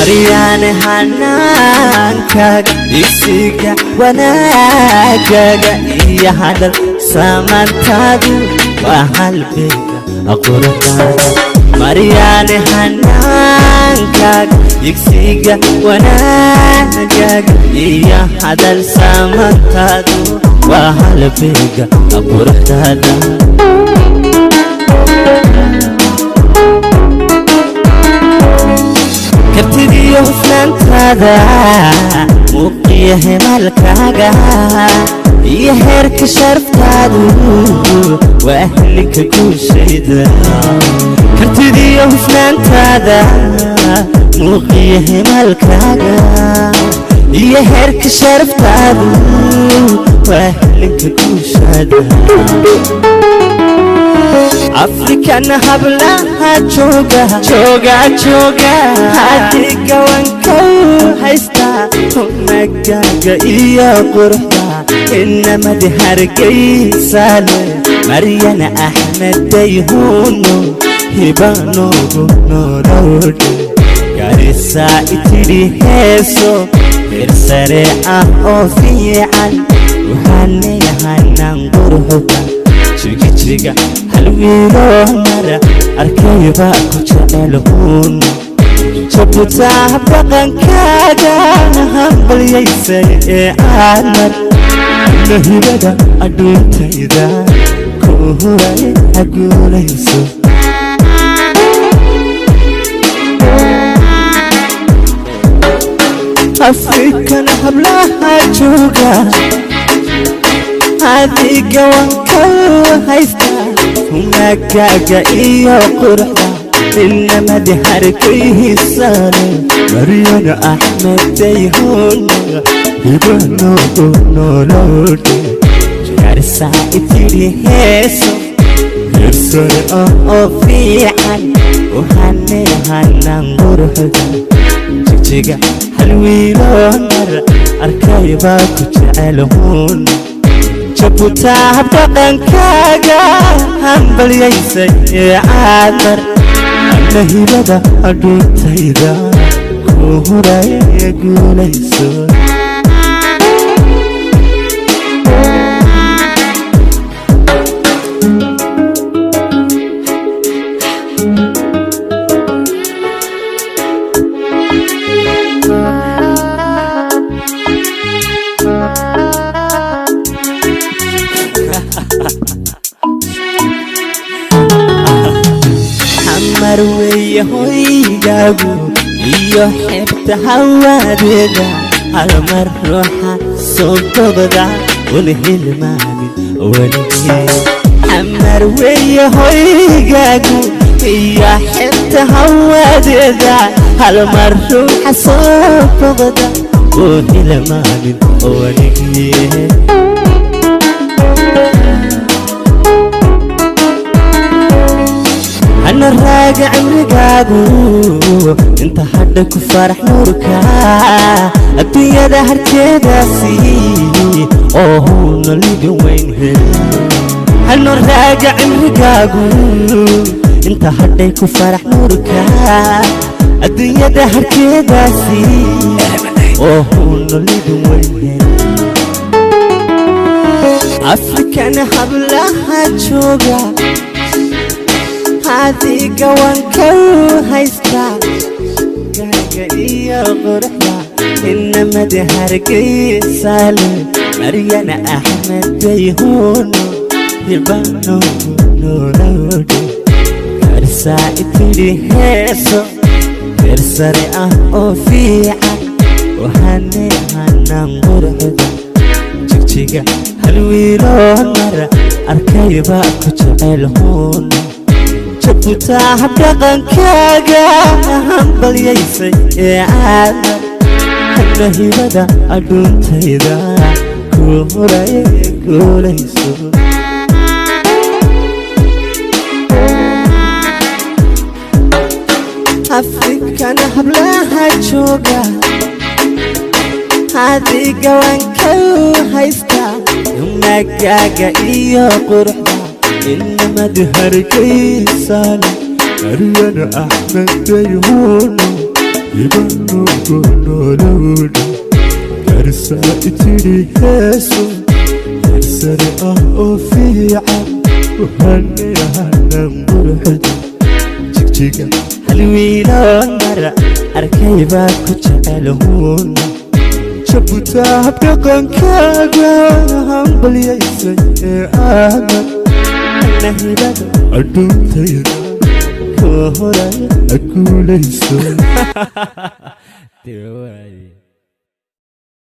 Maryaane, hanaankaaga, isiga wanaagaaga iyo hadal samantaadu waa halbeega quruxdaada. Maryaane, hanaankaaga, igsiga wanaagaaga iyo hadal samantaadu waa halbeega quruxdaada. Kartidiyo hufnaantaada, muuqiyo hemalkaaga iyo heerka sharaftaadu waa ahlinka guushayda. Kartidiyo hufnaantaada, muuqiyo hemalkaaga iyo heerka sharaftaadu waa ahlinka guushada. Afrikana hablaha jooga jooga jooga, adiga wankow haysta magaaga iyo quruxda. Inamadi Hargeysaale, Maryana Axmedayhuno, hibanoogu nolodhe. Garisaa itidhi heeso heersare ah oo fiican, waxaanayahanan quruxda. Jigijiga halwiiloo mara arkayba ku jecel hun. Jabutaa habdhaqankaaga hambalyaysay ee aadmar na hibada adhuuntayda ku huray haguulayso. Afrikana hablaha jooga, adiga wankow haysta humagaaga iyo quruxda. Inamadi Hargeysaale, Maryana Axmedayhuna, hibanoogu nolodhe. Garsaa itidhi heeso heersare ah oo fiican, waxaanayahanan quruxda. Jigjiga halwiiloo mar arkaybaa ku jecel hun. Jabutaa habdhaqankaaga hambalyaysay ee caadmar ana hibada adhuuntayda ku huray guulayso. Xamar weeye hoygaagu iyo xeebta hawadeeda, halmar ruuxa soo bogda una hilmaamin weligii. Xamar weeye hoygaagu iyo xeebta hawadeeda, halmar ruuxa soo bogda uu hilmaamin weligii. Hana raaga cimrigaagu inta hadha ku farax nuurka adduunyada harkeedaasi oo huuna libin weyn hel. Hana raaga cimrigaagu inta hadhay ku farax nuurka adduunyada harkeedaasi oo huuna libin weyn hel. Afrikana hablaha jooga, adiga wankow haysta gaaga iyo quruxda. Inamadi Hargeysaale, Maryana Axmedayhuno, hibanoogu nolodhe. Garsaa itidhi heeso heersare ah oo fiican, waxaanayahanan quruxda. Jigjiga halwiiloo mara arkayba ku jecel hun. Jabutaa habdhaqankaaga hambalyaysay ee caadmar hana hibada adhuuntayda ku huray guulayso. Afrikana hablaha jooga, adiga wankow haysta magaaga iyo quruxda. Inamadi Hargeysaale, Maryana Axmedayhuno, Ibanugu nolowdha Garsaa itidhi heeso heersare ah oo fiican uhanehanan quruxda Jigjiga. Hal wiiloon mara arkay baa ku jecel huuna. Jabuutaa habdhaqankaaga hambalyaysay ee aadan Nahibada adhuuntayda ku horay aguulayso. Dee waaye.